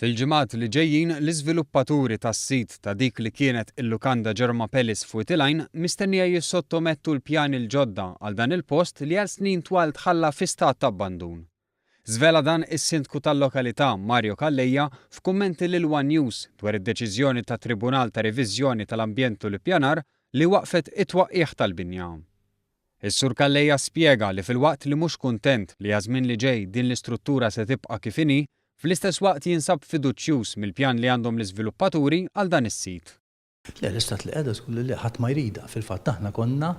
Fil-ġimgħat li ġejjin, l-iżviluppaturi tas-sit ta' dik li kienet il-lukanda Germa Palace f'Wied il-Għajn mistennija jissottomettu l-pjani l-ġodda għal dan il-post li għal snin twal tħalla fi stat ta' abbandun. Żvela dan is-Sindku tal-lokalità Mario Calleja f'kummenti lil one News dwar id-deċiżjoni tat-Tribunal ta' Reviżjoni tal-Ambjent u l-Ippjanar li waqqfet it-twaqqigħ tal-binja. Is-Sur Calleja spjega li filwaqt li mhux kuntent li għaż-żmien li ġej din l-istruttura se tibqa' kif inhi, fl-istess waqt jinsab fiduċjuż mill-pjan li għandhom l-iżviluppaturi għal dan is-sit. Le, l-istat li qiegħda żgur li le, ħadd ma jridha. Fil-fatt aħna konna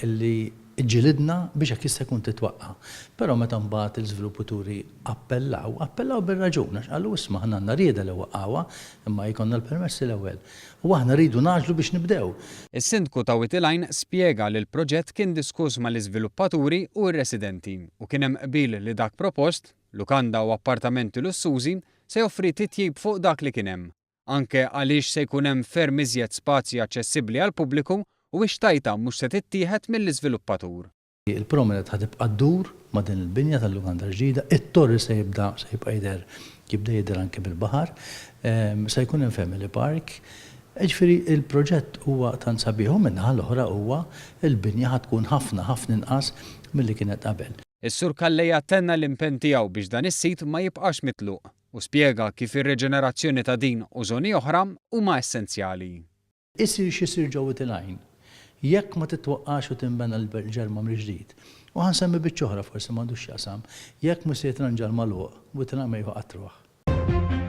li ġġilidna biex hekk jista' jkun titwaqqa'. Però meta mbagħad l-iżviluppaturi appellaw, appellaw bir-raġun għax qalu isma' aħna għandna rieda li waqqgħuha imma jkollna l-permessi l-ewwel. U aħna rridu ngħaġġlu biex nibdew. Is-Sindku ta' Wied il-Għajn spjega li l-proġett kien diskuss mal-iżviluppaturi u r-residenti u kien hemm qbil li dak propost, lukanda u appartamenti lussużi, se joffri titjib fuq dak li kien hemm, anke għaliex se jkun hemm ferm iżjed spazji aċċessibbli għall-pubbliku u x-xtajta mhux se tittieħed mill-iżviluppatur. Il-promenade ħa tibqa' ddur ma' din il-binja tal-lukanda l-ġdida, it-torri se jibda se jibqa' jidher jibda jidher anke mill-baħar, se jkun hemm family park. Jiġifieri l-proġett huwa tant sabiħ u min-naħa l-oħra huwa l-binja ħa tkun ħafna ħafna inqas milli kienet qabel. Is-Sur Calleja tenna l-impenn tiegħu biex dan is-sit ma jibqax mitluq u spjega kif ir-riġenerazzjoni ta' din u żoni oħra huma essenzjali. Isir x'isir ġo Wied il-Għajn, jekk ma titwaqqax u tinbena l-Ġerma mill-ġdid, u ħa nsemmi biċċa oħra forsi m'għandux x'jaqsam, jekk mhux se jitranġa l-magħluq, Wied il-Għajn ma jieħu qatt ruħ.